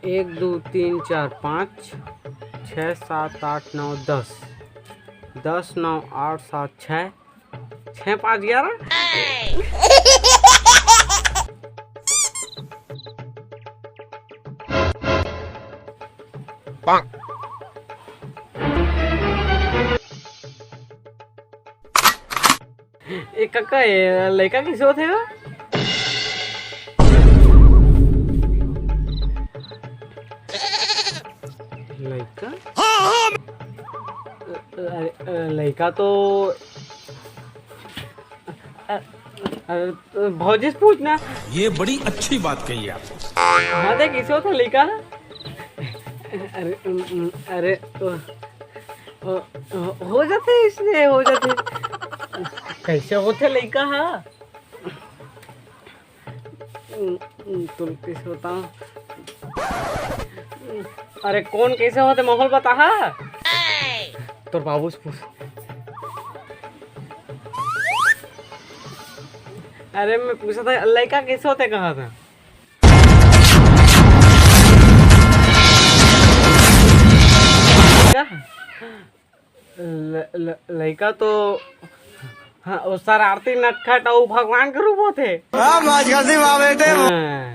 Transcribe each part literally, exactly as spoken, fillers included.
एक, दो, तीन, चार, पाँच, छः, सात, आठ, नौ, दस। दस, नौ, आठ, सात, छः। छः, पाँच, ग्यारह। ए कका, ए लइका कइसे होथे गा? लइका? अरे, अ, लइका तो, अ, अ, भौजी से पूछना। ये बड़ी अच्छी बात कही आप। हाँ, देख, कइसे होथे लइका। अरे, अम, अम, अरे, ओ, ओ, ओ, हो जाथे, इसने हो जाथे। कइसे होथे लइका ह? तुम कइसे बताओ? अरे, कोन कइसे होथे, माहौल बता हा। तोर बाबू से पूछ। अरे, मैं पूछा था, लइका कइसे होथे, कहा था। ल-, ल-, लइका तो, हाँ, वो शरारती, नटखट अउ भगवान के रूप होथे। हाँ, मौज करती वाह बेटे। हाँ।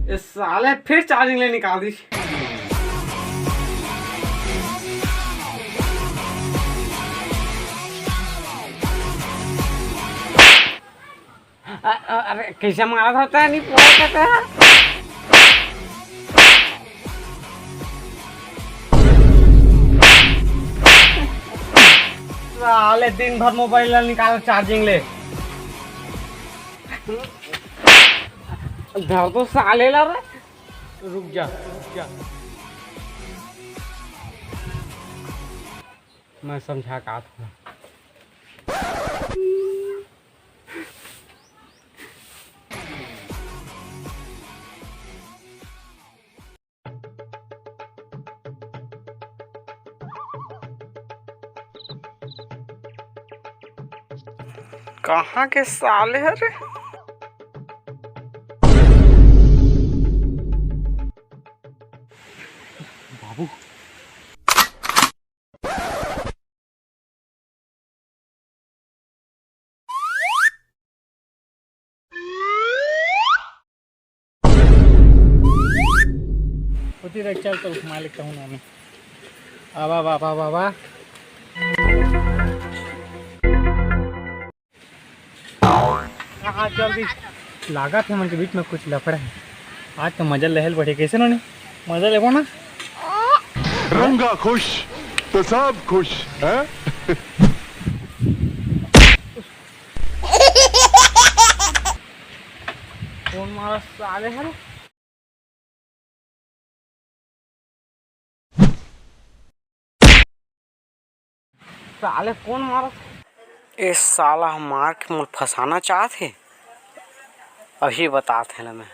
ए साले फिर चार्जिंग ले निकाल दी। अ-, अ-, अरे, कइसे मारत होता है, नहीं पूरा कहता है। साले दिन भर मोबाइल ला निकाल चार्जिंग ले। धर तो साले ला रे। रुक जा, रुक जा। मैं समझा का था। कहाँ के साले हरे? बाबू। होती रह, चल तो मालिक कहूँ ना मैं। आवा, आवा, आवा, आवा। हाँ, हाँ, चल दी। लागत हे मन के बीच में कुछ लफड़ा हे। आज तो मजा लेहल पड़े, कइसे नोनी? मजा लेबो ना? रंगा खुश तो सब खुश, हैं? कोन मारा साले हरे? साले कोन मारा? ए साला ह मार के मोला फंसाना चाहत हे, अभी बतात हे ना मैं।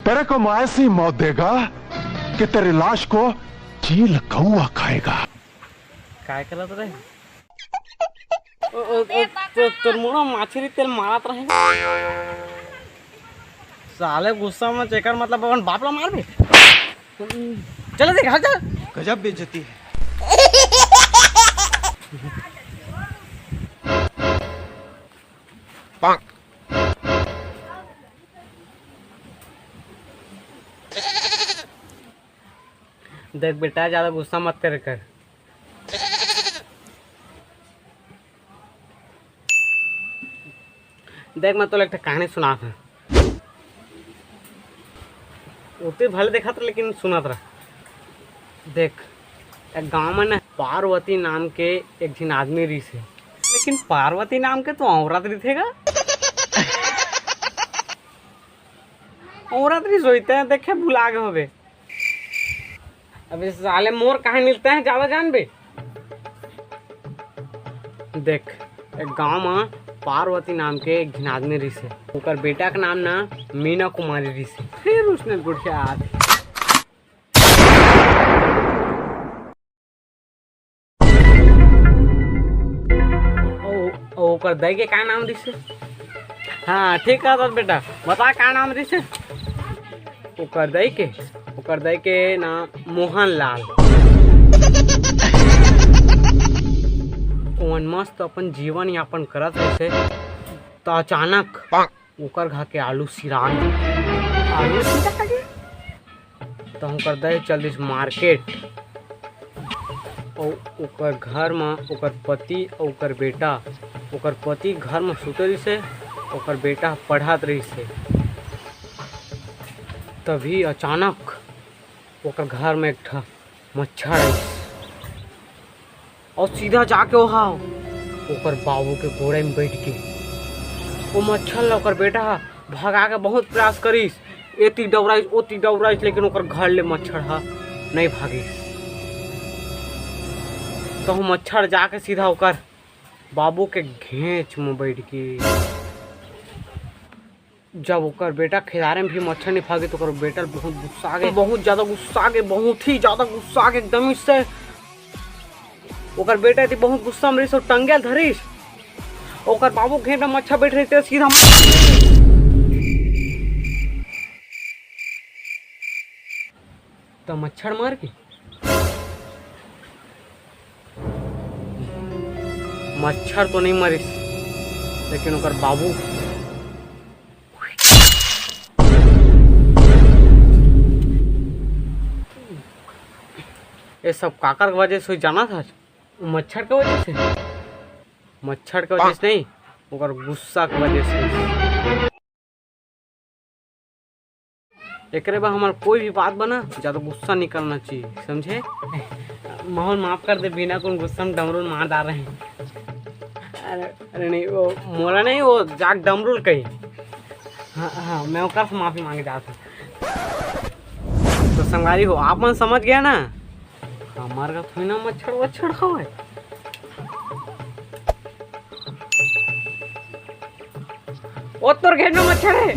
तेरे को मैं ऐसी मौत देगा कि तेरी लाश को चील कौआ खाएगा। काय करत रहे? ओ, ओ, ओ, तो, तोर मुड़ा माछरी तेल मारत रहे। साले गुस्सा में जेकर मतलब अपन बाप ला मारबे। चल दे घर चल। गजब बेइज्जती है। देख बेटा, ज्यादा गुस्सा मत करे कर। देख, मैं तोला एक ठे कहानी सुनात हूँ। ओते भले देखत रह, लेकिन सुनत रह। देख, एक गांव में ना पार्वती नाम के एक झिन आदमी रहिस हे, लेकिन पार्वती नाम के तो औरत रहिथे गा। औरत रहिस होही ते देखे भुला गे होबे। अबे साले, मोर कहानी ल तैं ज्यादा जानबे। देख, एक गांव म पार्वती नाम के एक झिन आदमी रिहिसे। ओकर बेटा के नाम ना मीना कुमारी रिहिसे। फिर उसने गुड़िया आत ओ, ओ, ओकर दाई के का नाम रिहिसे? हाँ, ठीक कहत हस बेटा, बता का नाम रिहिसे? ओकर दाई के, ओकर दाई के नाम मोहन लाल। ओमन मस्त अपन जीवन यापन करत रहिसे, त अचानक ओकर घर के आलू सिरान। आलू सिरा गे? त ओकर दाई चल दिस मार्केट। अउ ओकर घर म ओकर पति अउ ओकर बेटा, ओकर पति घर म सुते रहिसे, ओकर बेटा पढ़त रहिसे। तभी अचानक ओकर घर म एक ठा मच्छर आइस। अउ सीधा जाके ओहा ओकर बाबू के गोड़े में बैठ गे। ओ मच्छर ल ओकर बेटा ह भगा के बहुत प्रयास करिस, एती डौराइस, ओती डौराइस, लेकिन ओकर घर ले मच्छर ह नइ भागिस। त ओ मच्छर जाके सीधा ओकर बाबू के घेंच में बैठ गे। जब ओकर बेटा खेदारे में भी मच्छर नइ भागे, त ओकर बेटा ल बहुत गुस्सा आ गे, बहुत ज्यादा गुस्सा आ गे, बहुत ही ज्यादा गुस्सा आ गे एकदम से। ओकर बेटा एती बहुत गुस्सा में रहिस, अउ टंगिया ल धरिस। ओकर बाबू घेंच में मच्छर बैठ रहिस, त सीधा त मच्छर मर गे। मच्छर तो नइ मरिस, लेकिन ओकर बाबू। ये सब काकर के वजह से होइस जानथस? मच्छर के वजह से। मच्छर के वजह से नहीं, ओकर गुस्सा के वजह से। एकरे बर हमर कोई भी बात बना, ज्यादा गुस्सा नइ करना चाहिए, समझे? मोहन, माफ कर दे, बिना कोनो गुस्सा में डमरू ल मार डारे हँव। अरे, अरे नहीं, वो मोला नहीं, वो जाके डमरू ल कही। हाँ, हाँ, मैं ओकर से माफी मांगे जात हँव। तो संगवारी हो, आप मन समझ गया ना? हमर घर थोड़ी ना मच्छर वच्छर हवय। ओ तोर घेंच में मच्छर हे।